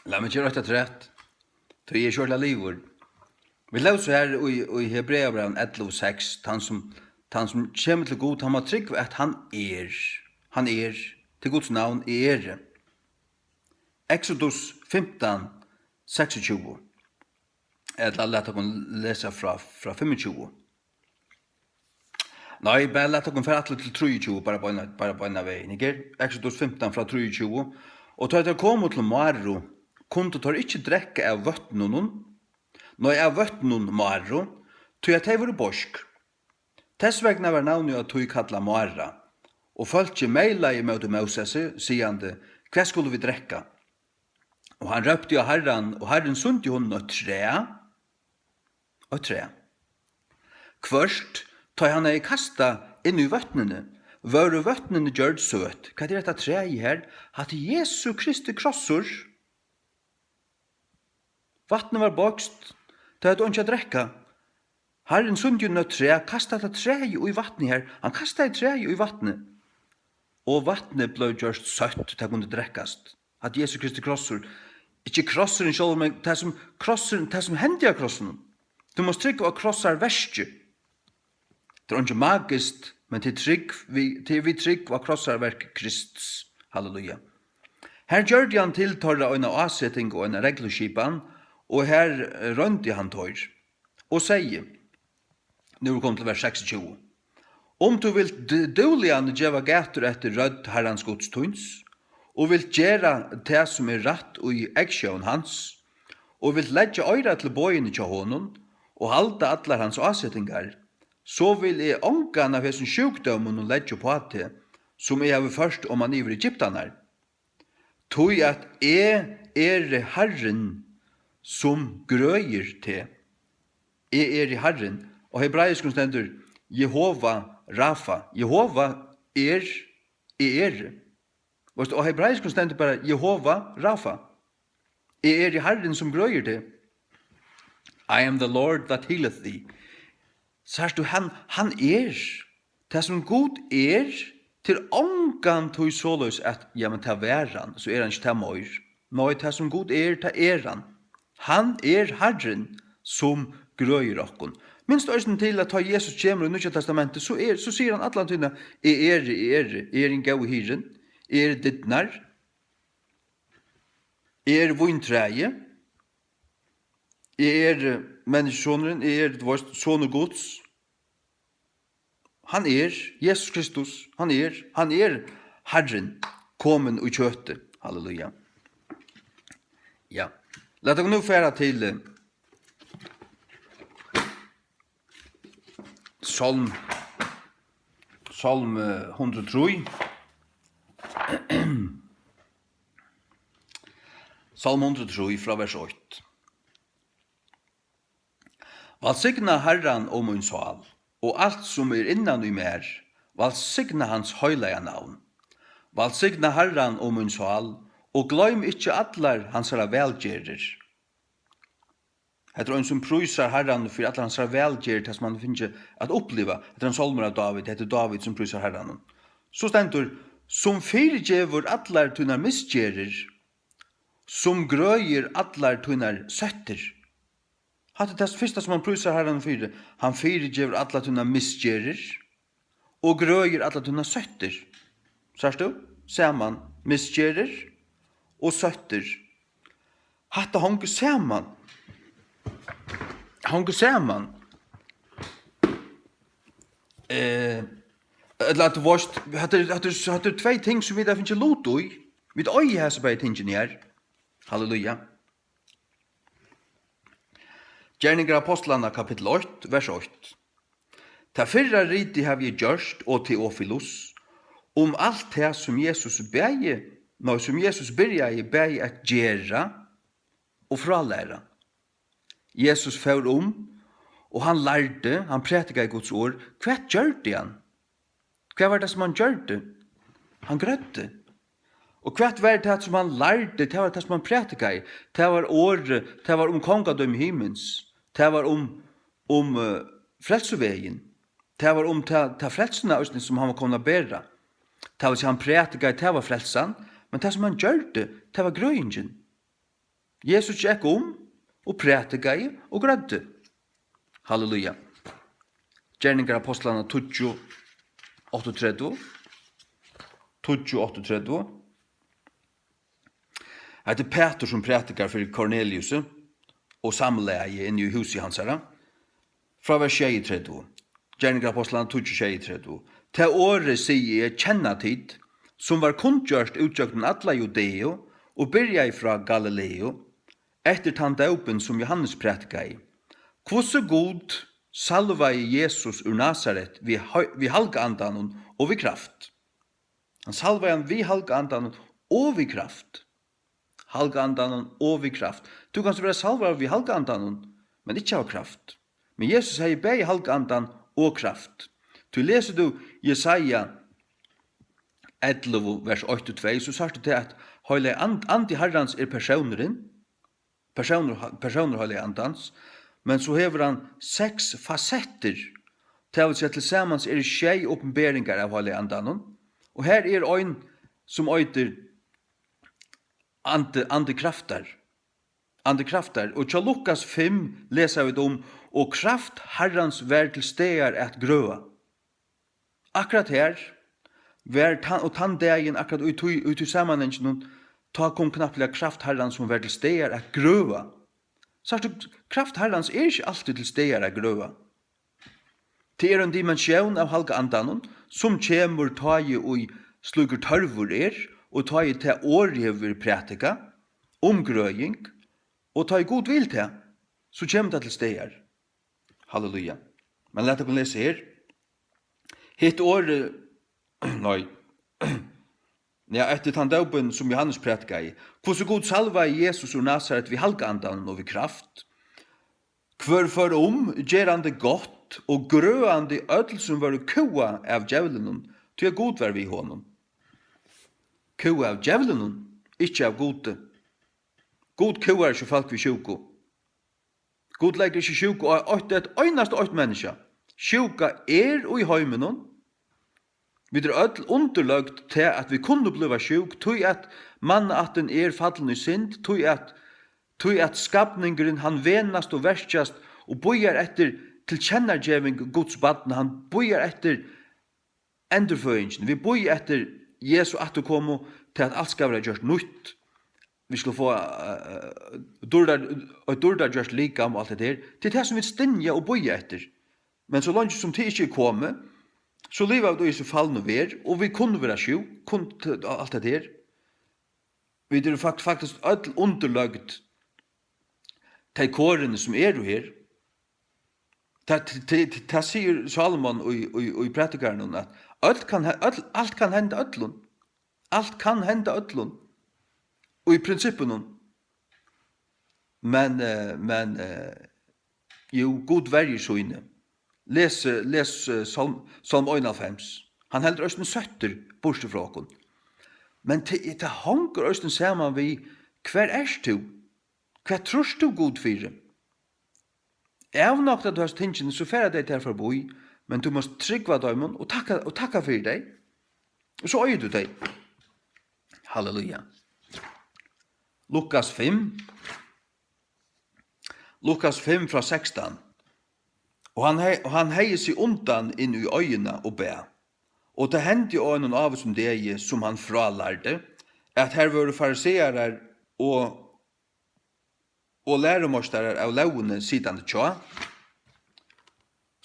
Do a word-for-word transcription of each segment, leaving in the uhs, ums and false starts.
Lat meg gera eitt afturat, tí eg eri ikki ordiliga liðugur. Vit lósu har í, í Hebreabrævinum ellivu seks, tann sum, tann sum kemur til Gud, hann má trúgva, at hann er. Hann er. Til Guds navn, eg eri. Exodus fimtan, seksogtjúgu. Ella lat okkum lesa frá, frá fimmogtjúgu. Nei, bara lat okkum fara aftur til trýogtjúgu, bara beina, bara beina vegin, ikki? Exodus fimtan frá trýogtjúgu. Og tá teir komu til Maru, kundu teir ikki drekka av vøtnunum, nei, av vøtnum Maru, tí at tey vóru beisk. Tess vegna var navnið á tí kallað Mara, og fólkið meilaði móti Mósesi, sigandi: Hvat skulu vit drekka? Og hann rópti á Harran, og Harrin sýndi honum eitt træ, eitt træ. Hvørt, tá hann hevði kastað inn í vøtnini, vóru vøtnini gjørd søt. Hvat er hetta træið her? Hatta er Jesu Kristi krossur. Vatnið var beiskt, tey høvdu einki at drekka. Harrin sýndi honum eitt træ, kasta hetta træið í vatnið her. Hann kastaði træið í vatnið, og vatnið bleiv gjørt søtt, tað kundi drekkast. At Jesu Kristi krossur, ikki krossurin sjálvur, men tað sum krossurin, tað sum hendi á krossinum. Tú mást trúgva á krossarverki. Tað er einki magiskt, men tað er trúgv við, tað er við trúgv á krossarverk Krists. Halleluja. Har gjørdi hann til teirra eina áseting og eina regluskipan, og har, eh, royndi hann teir, og segði, nú er komið til vers seksogtjúgu: Um tú vilt d-, dúgliga geva gætur eftir rødd Harrans Guds tíns, og vilt gera tað, sum er rætt í eygsjónum hans, og vilt leggja oyra til boðini hjá honum, og halda allar hans ásetingar, so vil eg ongan av hesum sjúkdómunum leggja uppá teg, sum eg havi ført oman yvir Egyptarnar. Tí at eg eri Harrin, sum grøðir teg. Eg eri Harrin. Á hebraiskum stendur Jehova Rafa. Jehova er, eg eri. Veitst, á hebraiskum stendur bara Jehova Rafa. Eg eri Harrin, sum grøðir teg. I am the Lord that healeth thee. Sært tú, hann, hann er. Tað, sum Gud er, til ongantíð soleiðis at, ja, men tað var hann, so er hann ikki tað meir. Nei, tað, sum Gud er, tað er hann. Hann er Harrin, sum grøðir okkum. Minst eisini til, at tá Jesus kemur í Nýggja Testamenti, so er, so sigur hann allan tíðina: Eg eri, eg eri, eg eri hin góði hirðin, eg eri dyrnar, eg eri víntræið, eg eri, eh, menniskjusonurin, eg eri, tú veitst, sonur Guds. Hann er Jesus Kristus, hann er, hann er Harrin, komin í kjøti. Halleluja. Ja. Lat okkum nú fara til, eh, Sálm, Sálm, eh, hundrað og trý. Sálm hundrað og trý, frá vers eitt. Vælsigna Harran, ó mín sál, og alt, sum er innan í mær, vælsigna hans heilaga navn. Vælsigna Harran, ó mín sál, og gloym ikki allar hansara vælgerðir. Hetta er ein, sum prísar Harranum fyri allar hansara vælgerðir, tað, sum hann hevur fingið at uppliva. Hetta er ein sálmur av Dávid, hetta er Dávid, sum prísar Harranum. So stendur: Sum fyrigevur allar tínar misgerðir, sum grøðir allar tínar sóttir. Hatta er tað fyrsta, sum hann prísar Harranum fyri. Hann fyrigevur allar tínar misgerðir og grøðir allar tínar sóttir. Sært tú? Saman. Misgerðir og sóttir. Hatta hongur saman. Hongur saman. Eh, ella at tú veitst, hatta er, hatta er, hatta er tvey ting, sum vit hava fingið lut í. Vit eiga hasi bæði tingini her. Halleluja. Gerningar Ápostlanna, kapittul eitt, vers eitt. Tað fyrra ritið havi eg gjørt, ó Theofilus, um alt tað, sum Jesus bæði, nei, sum Jesus byrjaði bæði at gera og frálæra. Jesus fór um, og hann lærdi, hann prædikaði Guds orð. Hvat gjørdi hann? Hvat var tað, sum hann gjørdi? Hann grøddi. Og hvat var tað, sum hann lærdi? Tað var tað, sum hann prædikaði. Tað var orðið, tað var um kongadømi himins. Tað var um, um, eh, frelsuvegin. Tað var um ta, ta frelsuna eisini, sum hann var komin at bera. Tað vil siga, hann prædikaði, tað var frelsan, men tað, sum hann gjørdi, tað var grøðingin. Jesus gekk um og prædikaði og grøddi. Halleluja. Gerningar Ápostlanna tíggju, áttaogtretivu. Tíggju, áttaogtretivu. Hetta er Pætur, sum prædikar fyri Korneliusi og samlagið inni í húsi hansara. Frá vers sjeyogtretivu. Gerningar Ápostlanna tíggju, sjeyogtretivu. Tað orðið, sigi eg, kenna tit, sum var kunngjørt útgjøgnum alla Judeu og byrjaði frá Galileu, eftir tann dópin, sum Jóhannes prædikaði, hvussu Gud salvaði Jesus úr Nasaret við hei-, við Halga Andanum og við kraft. Hann salvaði hann við Halga Andanum og við kraft. Halga Andanum og við kraft. Tú kanst vera salvaður við Halga Andanum, men ikki hava kraft. Men Jesus hevði bæði Halga Andan og kraft. Tí lesur tú Jesaja ellivu, vers eitt og tvey, so sært tú tað, at Heilagi And-, Andi Harrans er persónurin, persónur, persónur Heilaga Andans, men so hevur hann seks fasettir, tað vil siga, til samans eru sjey opinberingar av Heilaga Andanum, og her er ein, sum eitur Andi, Andi kraftar. Andi kraftar. Og hjá Lukas fimm lesa vit um, og kraft Harrans var til staðar at grøða. Akkurát her var tann, og tann dagin, akkurát í tí, í tí samanhanginum, tá kom knappliga kraft Harrans, hon var til staðar at grøða. Sært tú, kraft Harrans er ikki altíð til staðar at grøða. Tað er ein dimensión av Halga Andanum, sum kemur, tá ið í slíkur tørvur er, og tá ið tað orðið hevur verið prædikað um grøðing, og tá ið Gud vil tað, so kemur tað til staðar. Halleluja. Men lat okkum lesa her. Hitt orðið, nei, ja, eftir tann dópin, sum Jóhannes prædikaði, hvussu Gud salvaði Jesus úr Nasaret við Halga Andanum og við kraft, hvør fór um, gerandi gott og grøðandi øll, sum vóru kúgað av djevlinum, tí at Gud var við honum. Kúgað av djevlinum, ikki av Gudi. Gud kúgar ikki fólk við sjúku. Gud leggur ikki sjúku á eitt, eitt einasta eitt menniskja. Sjúka er í heiminum. Vit eru øll undirløgd tað, at vit kunnu blíva sjúk, tí at mannaættin er fallin í synd, tí at, tí at skapningurin, hann venast og verkjast og bíðar eftir tilkennageving Guds barna, hann bíðar eftir endurføðingin. Vit bíða eftir Jesu afturkomu, til at alt skal vera gjørt nýtt. Vit skulu fáa, eh, eh, dýrdar-, eitt dýrdargjørt likam og alt hetta her. Tað er tað, sum vit stynja og bíða eftir. Men so leingi sum tað ikki er komið, so liva vit í hesi falnu verð, og vit kunnu vera sjúk, kunnu t-, alt hetta her. Vit eru fakt-, faktiskt øll undirløgd tey korini, sum eru her. Tað, tað, tað, tað sigur Salomon í, í, í Prædikaranum, at øll kann he-, øll, alt kann henda øllum. Alt kann henda øllum. Og í prinsippinum. Men, eh, men, eh, jú, Gud verjir síni. Les, eh, les, eh, Sálm, Sálm einoghálvfems. Hann heldur eisini sóttir burtur frá okkum. Men tað, tað hongur eisini saman við, hvar ert tú? Hvat trýrt tú Gud fyri? Avnoktar tú hasi tingini, so fara tey tær framvið, men tú mást trúgva teimum og takka, og takka fyri tey. Og so eigur tú tey. Halleluja. Lukas fimm. Lukas fimm frá sekstan. Og hann hei-, og hann hevði seg undan inn í oyðina og bað. Og tað hendi á einum ávísum degi, sum hann frálærdi, at har vóru farisearar og og lærumeistarar av lógini sitandi hjá,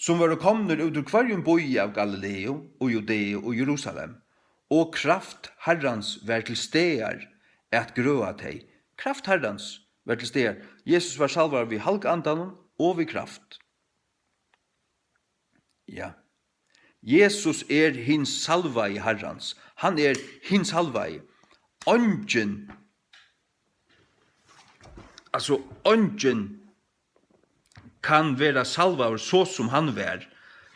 sum vóru komnir út úr hvørjum býi av Galileu og Judeu og Jerusalem, og kraft Harrans var til staðar at grøða tey. Kraft Harrans var til staðar. Jesus var salvaður við Halga Andanum og við kraft. Ja. Jesus er hin salvaði Harrans. Hann er hin salvaði. Eingin, altso, eingin kann vera salvaður so sum hann var,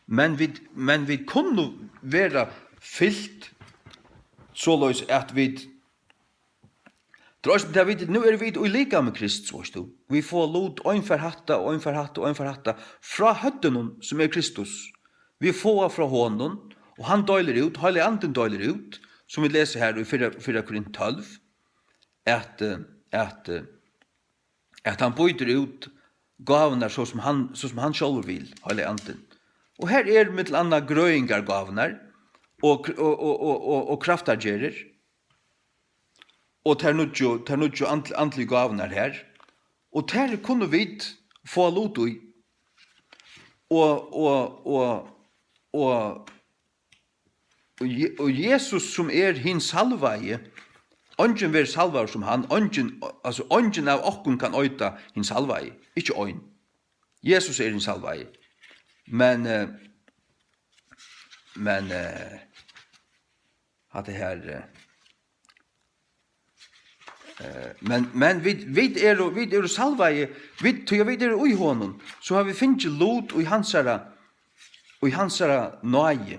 men vit, men vit kunnu vera fylt soleiðis, at vit Tað er eisini tað, vit, nú eru vit í likami Krists, veitst tú. Vit fáa lut, ein fær hatta, og ein fær hatta, og ein fær hatta, frá høvdinum, sum er Kristus. Vit fáa frá honum, og hann deilir út, Heilagi Andin deilir út, sum vit lesa her í fyrra, fyrra Korint tólv, at, eh, at, eh, at hann býtir út gávurnar, so sum hann, so sum hann sjálvur vil, Heilagi Andin. Og her er millum annað grøðingargávurnar og kr-, og, og, og, og, og kraftargerðir, og tær nýggju, tær nýggju andl-, andligu gávurnar her, og tær kunnu vit fáa lut í. Og, og, og, og, og, Je-, og Jesus, sum er hin salvaði, eingin verður salvaður sum hann, eingin, altso, eingin av okkum kann eita hin salvaði, ikki ein. Jesus er hin salvaði. Men, eh, men, eh, hatta her, eh, Eh, men, men vit, vit eru, vit eru salvaði, vit, tí at vit eru í honum, so hava vit fingið lut í hansara, í hansara náði.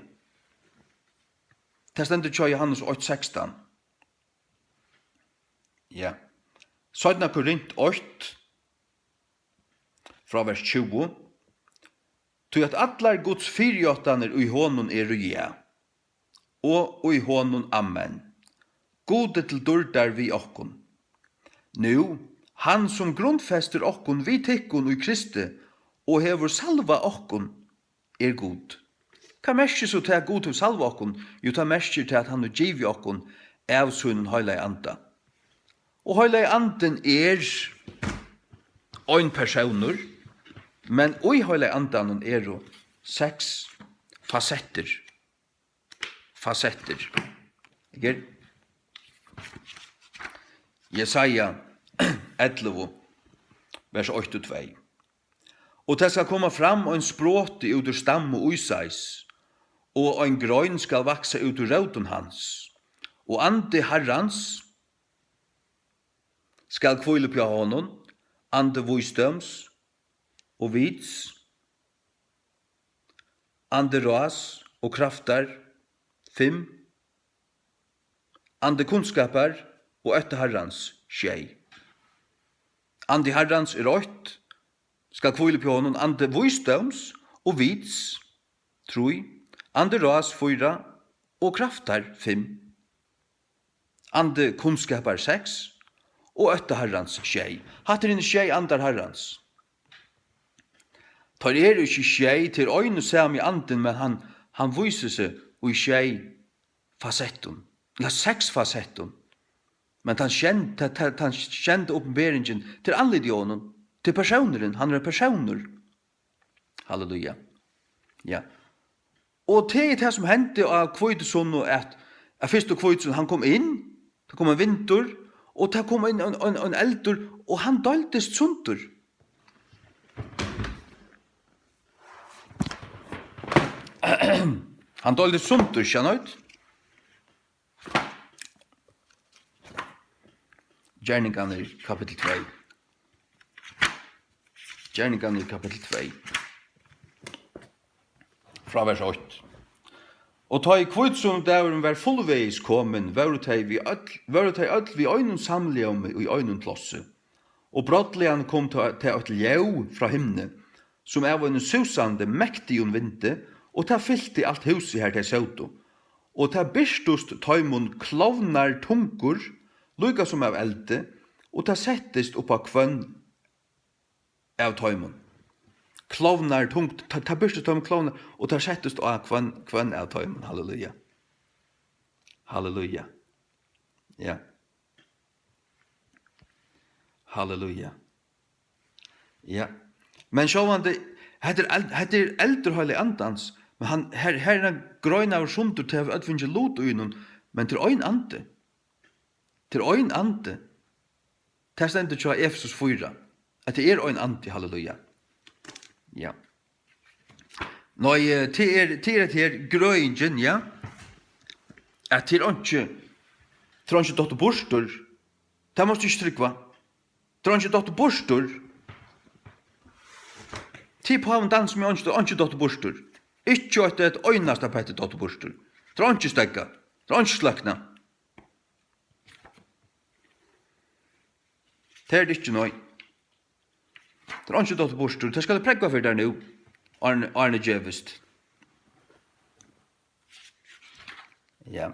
Tað stendur hjá Jóhannes eitt sekstan. Ja. Seinna Korint eitt, frá vers tjúgu. Tí at allar Guds fyrijáttanir í honum eru ja, og í honum amen. Gud er til dýrdar við okkum. Nú, hann sum grundfestir okkum við tykkum í Kristi og hevur salvað okkum, er Gud. Hvat merkir so tað, at Gud hevur salvað okkum? Jú, tað merkir tað, at hann hevur givið okkum av sínum heilaga anda. Og heilagi andin er ein persónur, men í heilaga andanum eru seks fasettir. Fasettir. Her. Jesaja ellivu, vers eitt og tvey. Og tað skal koma fram ein sproti út úr stammu Ísais, og ein grein skal vaksa út úr rótum hans, og andi Harrans skal hvíla uppi á honum, andi vísdóms og vits, andi ráðs og kraftar, fimm, andi kunnskapar og ótta Harrans, sjey. Andi Harrans er eitt, skal hvíla uppi á honum, andi vísdóms og vits, trý, andi ráðs, fýra, og kraftar, fimm, andi kunnskapar, seks, og ótta Harrans, sjey. Hatta eru hinir sjey andar Harrans. Teir eru ikki sjey, tað er ein og sami andin, men hann, hann vísir seg í sjey fasettum, ella seks fasettum. Men tann skend-, ta-, ta-, tann skenda uppenberingin, tað er andlitið á honum, tað er persónurin, hann er ein persónur. Halleluja. Ja. Og tað er tað, sum hendi á hvítusunnu, at, at fyrstu hvítusunnu, hann kom inn, tað kom ein vindur, og tað kom ein, ein, ein, ein eldur, og hann deildist sundur. Hann deildist sundur, skjønner du? Gerningarnir, kapittul tvey. Gerningarnir, kapittul tvey. Frá vers eitt. Og tá ið hvítusunnudagurin var fullvegis komin, vóru tey við øll, vóru tey øll við einum samljómi í einum plássi. Og brádliga kom tá, tað eitt ljóð frá himni, sum av einum súsandi, mektigum vindi, og tað fylti alt húsið, har tey sótu. Og tað birtust teimum klovnar tungur, líka sum av eldi, og tað settist upp á hvønn av teimum. Klovnar tungt, tað, tað birtust teimum klovnar, og tað settist á hvønn, hvønn av teimum. Halleluja. Halleluja. Ja. Halleluja. Ja. Men sjálvandi, hetta er eld-, hetta er eldur Heilaga Andans, men hann, her, her er ein grein av sundur, tey hava øll fingið lut í honum, men tað er ein andi. Tað er ein andi. Tað stendur hjá Efesus fýra, at tað er ein andi, halleluja. Ja. Nei, eh, tað er, tað er, tað er grøðingin, ja. At tað er einki, tað er einki dottið burtur. Tað mást tú ikki trúgva. Tað er einki dottið burtur. Tað er pávin Dan sum er einki, einki dottið burtur. Ikki eitt, eitt einasta petti dottið burtur. Tað er einki steðgað. Tað er einki sløknað. Tað er tað ikki, nei. Tað er einki dottið burtur. Tað skal eg prógva fyri tær nú, áðrenn, áðrenn eg gevist. Ja.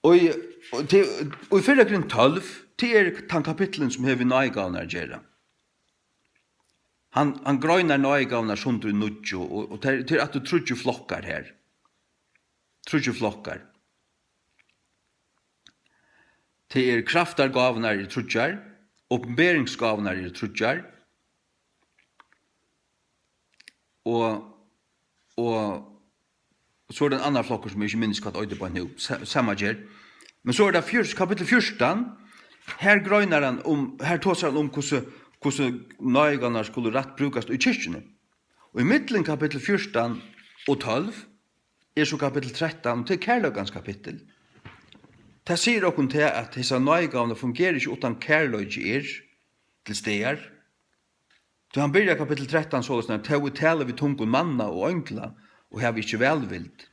Og í, Og til, og í fyrra Korint tólv, tað er tann kapitulin, sum hevur við náðigávurnar at gera. Hann, hann greinar náðigávurnar sundur í níggju, og, og tað er, tað er aftur tríggir flokkar her. Tríggir flokkar. Tað er kraftargávurnar eru tríggjar, opinberingagávurnar eru tríggjar, og, og so er tað ein annar flokkur, sum eg ikki minnist hvat eitur beint nú, sa-, sama ger. Men so er tað fjúr-, kapittul fjúrtan, her greinar hann um, her tosar hann um, hvussu, hvussu náðigávurnar skulu rætt brúkast í kirkjuni. Og í millum kapittul fjúrtan og tólv er so kapittul trettan, og tað er kærleikans kapittul. Tað sigur okkum tað, at hesar náðigávurnar fungera ikki, uttan kærleiki er til staðar. Tí hann byrjar kapittul trettan soleiðis: "Tó eg tali við tungum manna og eingla, og havi ikki vælvild,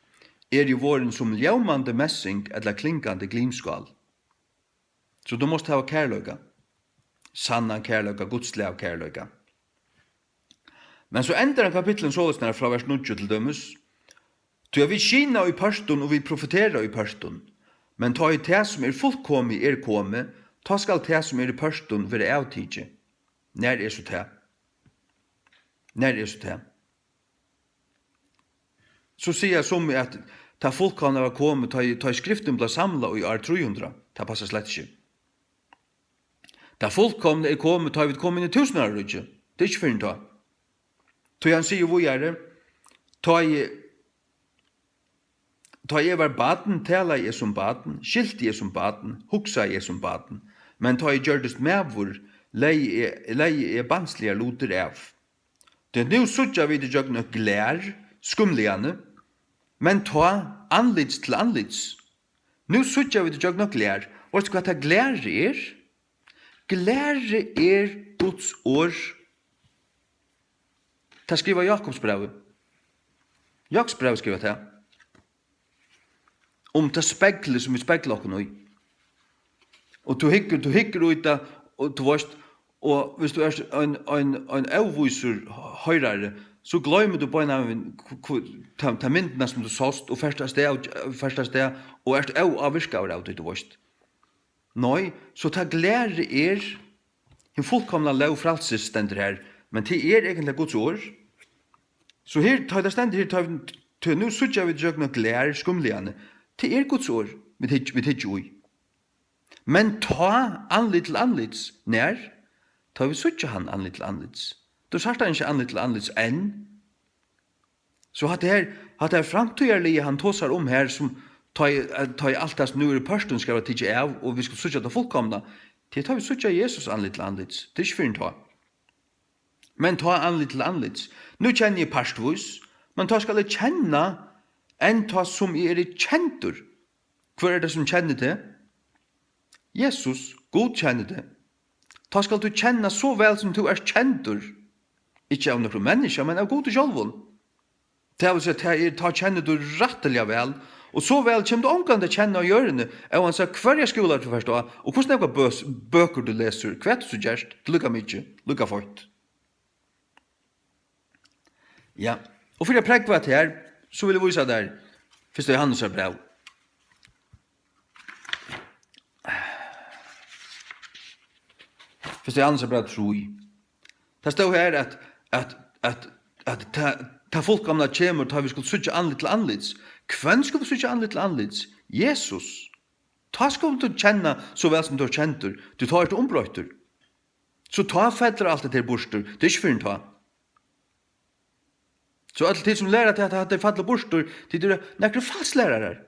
eri eg vorðin sum ljómandi messing ella klingandi glimskál." So tú mást hava kærleika, sannan kærleika, Gudsliga kærleika. Men so endar hann kapitlinum soleiðis, nær frá vers níggju til dømis: "Tí at vit skyna í pørtum og vit profetera í pørtum, men tá ið tað, sum er fullkomið, er komið, tá skal tað, sum er í pørtum, vera avtikið." Nær er so tað? Nær er so tað? So siga summi, at tað fullkomna var komið, tá ið, tá ið skriftin bleiv samlað í ár trý hundrað. Tað passar slett ikki. Tað fullkomna er komið, tá ið vit koma inn í túsundáraríkið. Tað er ikki fyrr enn tá. Tí hann sigur víðari: "Tá eg, tá eg var barn, talaði eg sum barn, skilti eg sum barn, hugsaði eg sum barn. Men tá eg gjørdist maður, legði eg, legði eg barnsligar lutir av." Tí nú síggja vit ígjøgnum eitt glær, skumliga, men tá andlits til andlits. Nú síggja vit ígjøgnum eitt glær. Veitst tú, hvat tað glærið er? Glærið er Guds orð. Tað skrivar Jakobsbrævið. Jakobsbrævið skrivar tað. Um tað speglið, sum vit spegla okkum í. Og tú hyggur, tú hyggur út av, og tú veist, og viss tú ert ein, ein, ein óvísur hoyrari, so gloymir tú beinanvegin hv-, hv-, ta, ta myndina, sum tú sást, og fert avstað, og fert avstað, og ert óávirkaður av tí, tú veist. Nei, so tað glærið er hin fullkomna lóg frælsis, stendur her, men tað er eigentliga Guds orð. So her, tá tað stendur her, tá, tí nú síggja vit gjøgnum glær, skumliga, tað er Guds orð, vit hyggja, vit hyggja í. Men tá andlit til andlits, nær? Tá vit síggja hann andlit til andlits. Tú sært hann ikki andlit til andlits enn. So hatta her, hatta her framtíðarliga, hann tosar um her, sum tá ið, eh, tá ið alt tað, sum nú er í pørtum, skal vera tikið av, og vit skulu síggja tað fullkomna, tað er tá vit síggja Jesus andlit til andlits. Tað er ikki fyrr enn tá. Men tá andlit til andlits. Nú kenni eg partvís, men tá skal eg kenna, enn tá sum eg eri kendur. Hvør er tað, sum kennir teg? Jesus, Gud kennir teg. Tá skal tú kenna so væl, sum tú ert kendur. Ikki av nøkrum menniskja, men av Gudi sjálvum. Tað vil siga, tað er, tá kennir tú rættiliga væl. Og so væl kemur tú ongantíð at kenna á jørðini, óansæð hvørjar skúlar tú fert á, og hvussu nógvar bøs-, bøkur tú lesur, hvat tú so gert, líka mikið, líka feitt. Ja, og fyri at prógva tað her, so vil eg vísa tær fyrsta Jóhannesar bræv. Fyrsta Jóhannesar bræv trý. Tað stóð her, at, at, at, at tað, tað fullkomna kemur, tá vit skulu síggja andlit til andlits. Hvønn skulu vit síggja andlit til andlits? Jesus. Tá skulu tú kenna, so væl sum tú ert kendur, tí tá ert tú umbroyttur. So tá fellur alt hetta her burtur. Tað er ikki fyrr enn tá. So øll tit, sum læra tað, at hatta er fallið burtur, tit eru nakrir falsklærarar.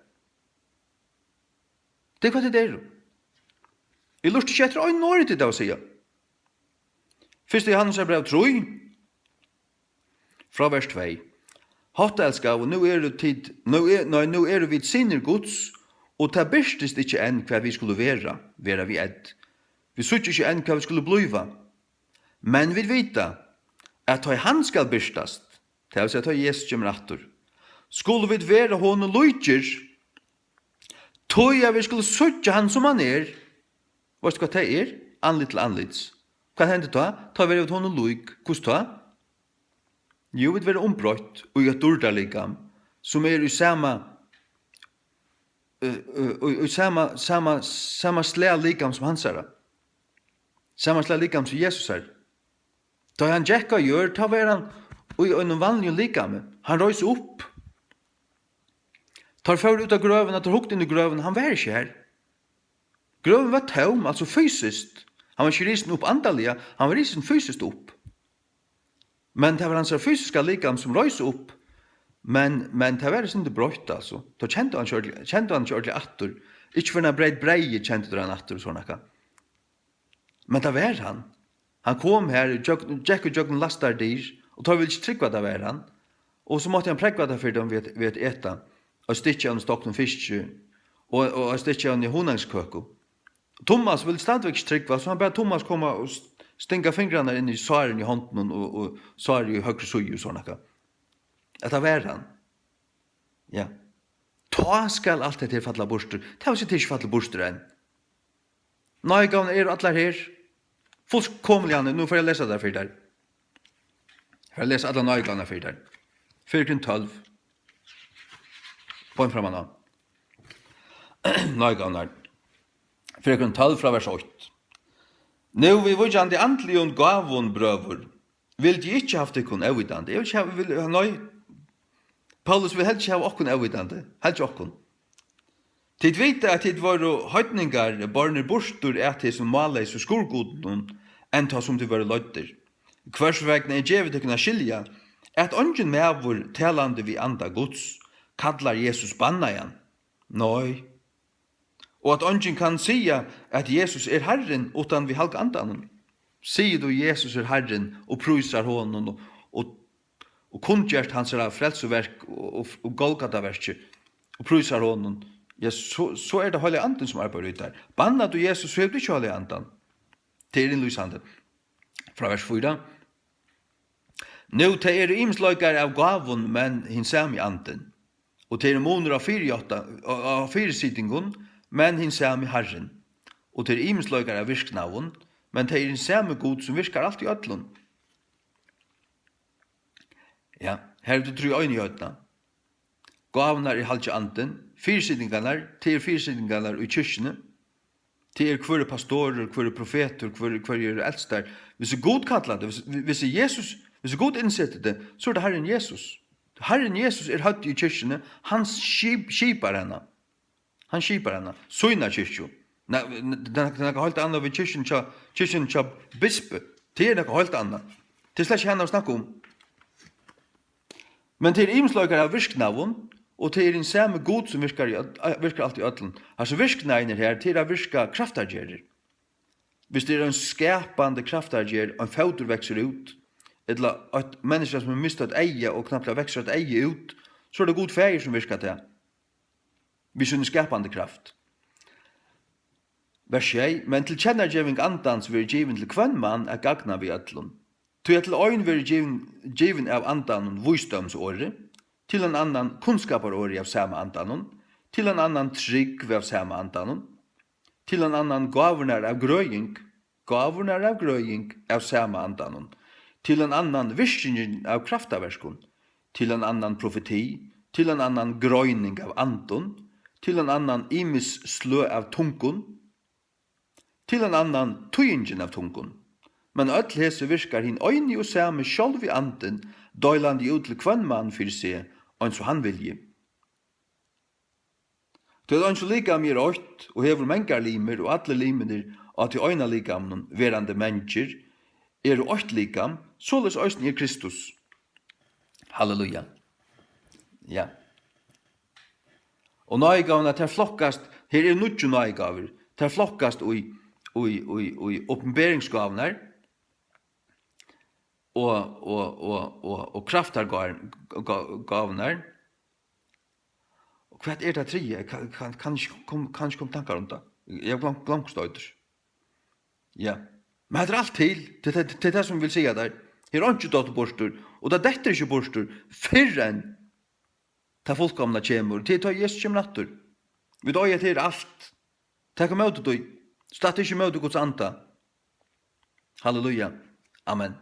Tað er hvat tit eru. Eg lurti ikki eftir einum orði, tit hava at siga. Fyrsta Jóhannesar bræv trý, frá vers tvey. Hátt elskaðu, nú eru tit, nú er, nei, nú eru vit synir Guds, og tað birtist ikki enn, hvat vit skulu vera, vera við ð. Vit síggja ikki enn, hvat vit skulu blíva. Men vit vita, at tá ið hann skal birtast, tað vil siga, tá ið Jesus kemur aftur, skulu vit vera honum líkir, tí at vit skulu síggja hann, sum hann er. Veitst tú, hvat tað er? Andlit til andlits. Hvat hendir tá? Tá verða vit honum lík. Hvussu tá? Jú, vit verða umbroytt í eitt dýrdarlikam, sum er í sama eh, eh, í, í sama, sama, sama slag likam sum hansara. Sama slag likam sum Jesusar. Tá hann gekk á jørð, tá var hann í einum vanligum likami. Hann reis upp. Teir fóru út av grøvina, teir hugdu inn í grøvina, hann var ikki har. Grøvin var tóm, altso fysiskt. Hann var ikki risin upp andaliga, hann var risin fysiskt upp. Men tað var hansara fysiska likam sum reis upp. Men, men tað var eitt sindur broytt, altso. Tá kendi hann ikki ordiliga, kendi hann ikki ordiliga aftur. Ikki fyrr enn hann breyt breyðið, kendi hann aftur, og so nakað. Men tað var hann. Hann kom har, gjøgn-, gekk í gjøgnum læstar dyr, og teir vildu ikki trúgva, at tað var hann. Og so mátti hann prógva tað fyri teimum við at, við at eta. Eitt stykki av einum stoktum fiski, og, og eitt stykki av eini hunangskøku. Tummas vildi stadigvæk ikki trúgva, so hann bað Tummas koma og st-, stinga fingrarnar inn í sárini í hondunum og, og sárið í høgru síðu og so nakað. At tað var hann. Ja. Tá skal alt hetta her falla burtur. Tað vil siga, tað er ikki fallið burtur enn. Náðigávurnar eru allar her. Fullkomiliga, nú fari eg at lesa tær fyri tær. Eg fari at lesa allar náðigávurnar fyri tær. Fyrra Korint tólv. Beint framman á. Náðigávurnar. Fyrra Korint tólv frá vers eitt. Nú viðvíkjandi andligum gávum, brøður, vildi eg ikki havt tykkum óvitandi. Eg vil ikki hava, vil, nei. Paulus vil helst ikki hava okkum óvitandi. Helst ikki okkum. Tit vita, at tit vóru heidningar, bornir burtur at hesum málleysu skurðgudunum, enn tá sum tit vóru leiddir. Hvørs vegna er givið tykkum at skilja, at eingin maður, talandi við anda Guds, kallar Jesus bannaðan. Nei. Og at eingin kann siga, at Jesus er Harrin, uttan við halga andanum. Sigur tú, Jesus er Harrin, og prísar honum, og, og, og kunngjørt hansara frelsuverk og, og, og Golgataverkið, og prísar honum, ja, so, so er tað Heilagi Andin, sum arbeiðir í tær. Bannar tú Jesus, so hevur tú ikki Heilaga Andan. Tað er innlýsandi. Frá vers fýra. Nú, tað eru ymisleikar av gávum, men hin sami Andin. Og tað eru munur á fyrijátta-, á, á fyrisitingum, men hin sami Harrin. Og tað eru ymisleikar av virknaðum, men tað er hin sami Gud, sum virkar alt í øllum. Ja, her er tú trý einigheitna. Gávurnar er Halgi Andin, fyrisitingarnar, tað er fyrisitingarnar í kirkjuni. Tað er, hvør er pastorur, hvør er profetur, hvør, hvør er eldstar. Hvis Gud kallar teg, hvis, hvis Jesus, hvis Gud innsetir teg, so er tað Harrin Jesus. Harrin Jesus er høvdið í kirkjuni, hann skip-, skipar hana. Hann skipar hana, sína kirkju. Nei, n-, tað er nakað heilt annað við kirkjuni hjá, kirkjuni hjá bispi. Tað er nakað heilt annað. Tað er slett ikki hana at snakka um. Men tað er ymisleikar av virknaðum, og tað er hin sami Gud, sum virkar í øll-, virkar alt í øllum. Hasir virknaðirnir her, tað er at virka kraftargerðir. Hvis tað er ein skapandi kraftargerð, ein fótur veksur út, ella eitt menniskja, sum hevur mist eitt eyga og knappliga veksur eitt eyga út, so er tað Gud Faðir, sum virkar tað við síni skapandi kraft. Vers sjey, men tilkennageving Andans verður givin til hvønn mann at gagna við øllum. Tí at til ein verður givin, givin av Andanum vísdómsorðið, til ein annan kunnskaparorðið av sama Andanum, til ein annan trúgv av sama Andanum, til ein annan gávurnar av grøðing, gávurnar av grøðing av sama Andanum, til ein annan virkingin av kraftaverkum, til ein annan profeti, til ein annan greining av andum, til ein annan ymis sløg av tungum, til ein annan týðingin av tungum. Men øll hesi virkar hin eini og sami sjálvi Andin, deilandi út til hvønn mann fyri seg, eins og hann vilji. Tí at eins og likamið er eitt, og hevur mangar limir, og allir limirnir á tí eina likaminum, verandi mangir, eru eitt likam, soleiðis eisini er Kristus. Halleluja. Ja. Og náðigávurnar, tær flokkast, her eru níggju náðigávur, tær flokkast í, í, í, í opinberingsgávurnar og, og, og, og, og kraftargá-, gá-, gávurnar. Og hvat er tað triðja? Eg kann, kann, kann ikki kom-, kann ikki koma tankar um tað. Eg havi gloymt, gloymt, hvussu tað eitur. Ja. Men hetta er alt til. Tað, tað, tað er tað, sum vil siga tær. Her er einki dottið burtur, og tað dettur ikki burtur, fyrr enn tað fullkomna kemur. Tað er tá, Jesus kemur aftur. Vit eiga til alt. Tak ímóti tí. Statt ikki ímóti Guds anda. Halleluja. Amen.